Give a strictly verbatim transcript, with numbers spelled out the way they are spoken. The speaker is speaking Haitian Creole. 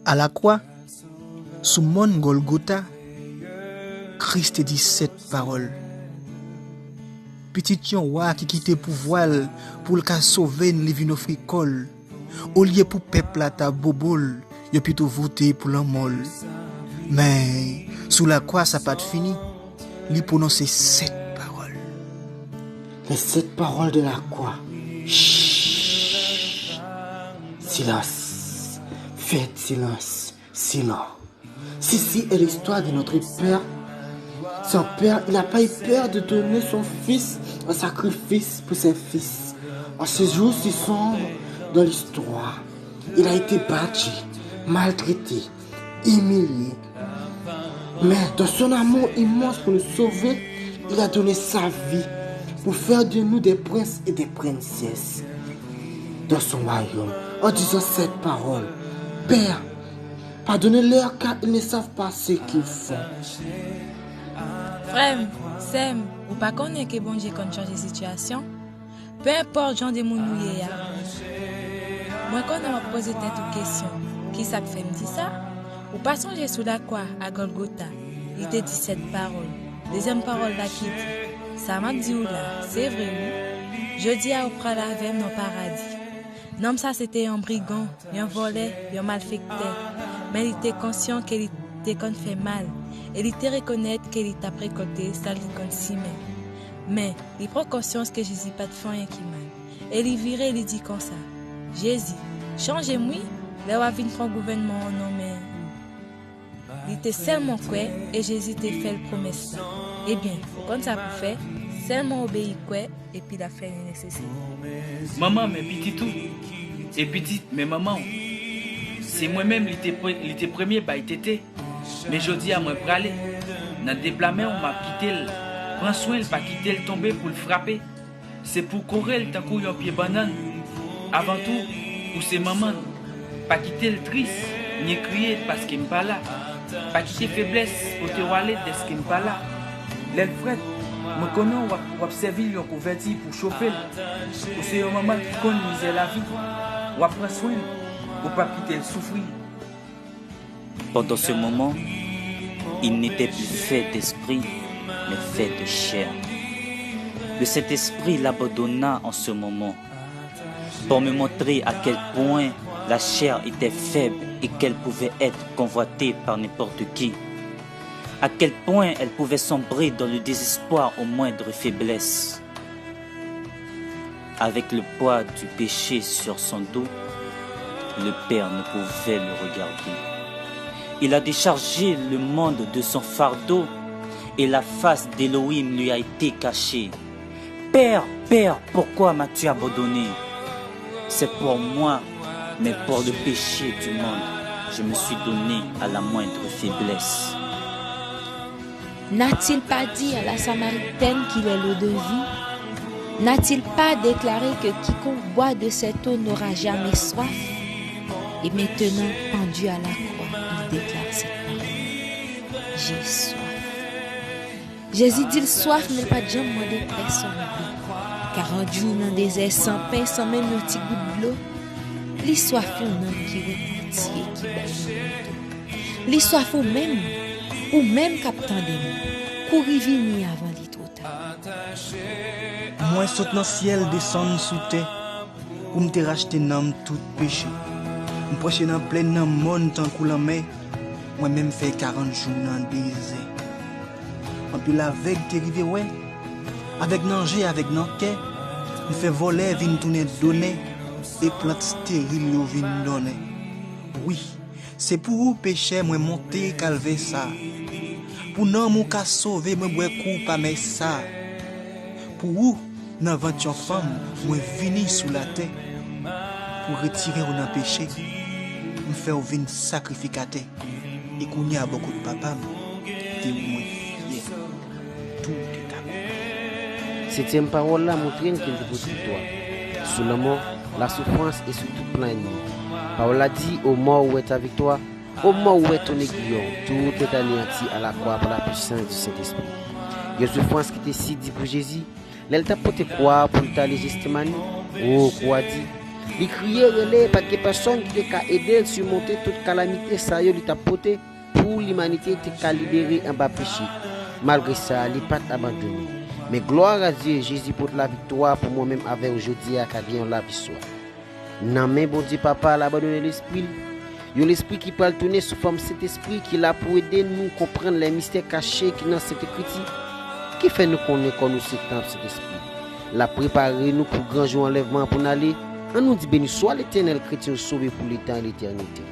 Alakwa, sou mòn Gòlgota, Kris te di sèt pawòl. Pitit yon wa ki kite pouvwa l pou l ka sove n, li vin ofri kò l. Olye pou pèp la ta bobo l, yo pito vote pou lanmò l. Men, sou lakwa, sa pa t fini. Li pwononse sèt pawòl. Les sept paroles de la croix. Chut. Silence. Faites silence. Silence. Ceci est l'histoire de notre Père. Son Père, il n'a pas eu peur de donner son Fils en sacrifice pour ses fils. En ces jours si sombres dans l'histoire, il a été battu, maltraité, humilié. Mais dans son amour immense pour nous sauver, il a donné sa vie pour faire de nous des princes et des princesses dans son royaume, en disant cette parole, Père, pardonne-leur car ils ne savent pas ce qu'ils font. Frè m, sè m, ou pa konnen ke Bondye konn chanje sitiyasyon? Pe enpòt jan de moun ou ye a, mwen konnen w ap poze tèt ou kesyon, "Ki sa k fè m di sa?" Ou pa sonje sou lakwa a Gòlgota, li te di sèt pawòl. Dezyèm pawòl la ki di, "Sa m ap di w la, se vre wi. Jodi a ou pral avè m nan paradi." Nonm sa se te yon brigan, yon vòlè, yon malfektè. Men li te konsyan ke li te konn fè mal, e li te rekonèt ke li t ap rekòlte sa li konn simen. Men, li pran konsyans ke Jezi pa t fè anyen ki mal, e li vire, li di konsa, "Jezi, chanje m wi, lè w ap vin pran gouvènman an nan men ou." Li te sèlman kwè, e Jezi te fè l pwomès la. Ebyen, ou konn sa pou fè, sèlman obeyi, kwè, epi l ap fè li nesesè. Manman, men pitit ou, e pitit, men manman w. Se mwen menm li te pre-, li te premye bay tete. Men jodi a mwen prale. Nan de pla men w m ap kite l. Pran swen l, pa kite l tonbe pou l frape. Se pou w kore l tankou yon pye bannann. Avan tou, ou se manman l. Pa kite l tris, ni kriye paske m pa la. Pa kite feblès pote w ale dèske m pa la. Lè l frèt, mwen konnen w ap, w ap sèvi l yon kouvèti pou chofe l. Ou se yon manman ki konn mizè lavi. W ap pran swen l. Ou p ap kite l soufri. Pendant ce moment, il n'était plus fait d'esprit, mais fait de chair. Le Saint-Esprit l'abandonna en ce moment, pour me montrer à quel point la chair était faible et qu'elle pouvait être convoitée par n'importe qui, à quel point elle pouvait sombrer dans le désespoir aux moindres faiblesses. Avec le poids du péché sur son dos, le Père ne pouvait le regarder. Il a déchargé le monde de son fardeau et la face d'Élohim lui a été cachée. Père, Père, pourquoi m'as-tu abandonné? C'est pour moi, mais pour le péché du monde, je me suis donné à la moindre faiblesse. N'a-t-il pas dit à la Samaritaine qu'il est l'eau de vie? N'a-t-il pas déclaré que quiconque boit de cette eau n'aura jamais soif? Et maintenant, pendu à la croix, il déclare cette parole, J'ai soif. Jezi di l swaf, men l pa t janm mande pèsonn dlo. Karant jou nan dezè san pen, san menm yon ti gout dlo. Li swaf yon nanm ki repanti e ki bay yon retou. Li swaf ou menm, ou menm k ap tande m. Kouri vini avan li twò ta. Mwen sot nan syèl desann sou tè pou m te rachte nanm tout peche. M preche nan plèn nan mòn tankou lanmè, mwen menm fè karant jou nan dezè. Anpil avèg te rive wè, avèg nan je, avèg nan kè, m fè vòlè vin tounen donè, e plant steril yo vin donnen. Wi, se pou ou, pechè, mwen monte kalvè sa. Pou nanm ou ka sove, mwen bwè kou pa mè sa. Pou ou, nan vant yon fanm, mwen vini sou latè. Pou retire ou nan peche, m fè ou vin sakrifikatè. E kounye a bò kot Papa m, de ou mwen fyè. Tout est accompli. Setyèm pawòl la montre n ke l te pote viktwa sou lanmò, lasoufrans e sou tout plan ènmi. Pawòl la di, Ô mort, où est ta victoire? Ô mort, où est ton aiguillon? Tout est anéanti à la croix par la puissance du Saint-Esprit. Yon soufrans ki te si di pou Jezi, lè l t ap pote kwa a pou l t ale Jestemani, o, kwa a di, Li kriye, rele, pa t gen pèsonn ki te ka ede l simonte tout kalamite sa yo li t ap pote pou limanite te ka libere anba peche. Malgre sa, li pa t abandone. Men glwa a Dye, Jezi pote laviktwa pou mwen menm avè w jodi a ka gen yon lavi swa. Nan men Bondye Papa a, l abandone lespri l. Yon lespri ki pral tounen sou fòm Sentespri ki la pou ede nou konprann lè mistè kache ki nan Sent Ekriti, ki fè nou konnen kò nou se tanp Sentespri. L ap prepare nou pou gran jou anlèvman an pou n ale. Ann nou di, beniswa Letènèl, kretyen yo sove pou letan e letènite.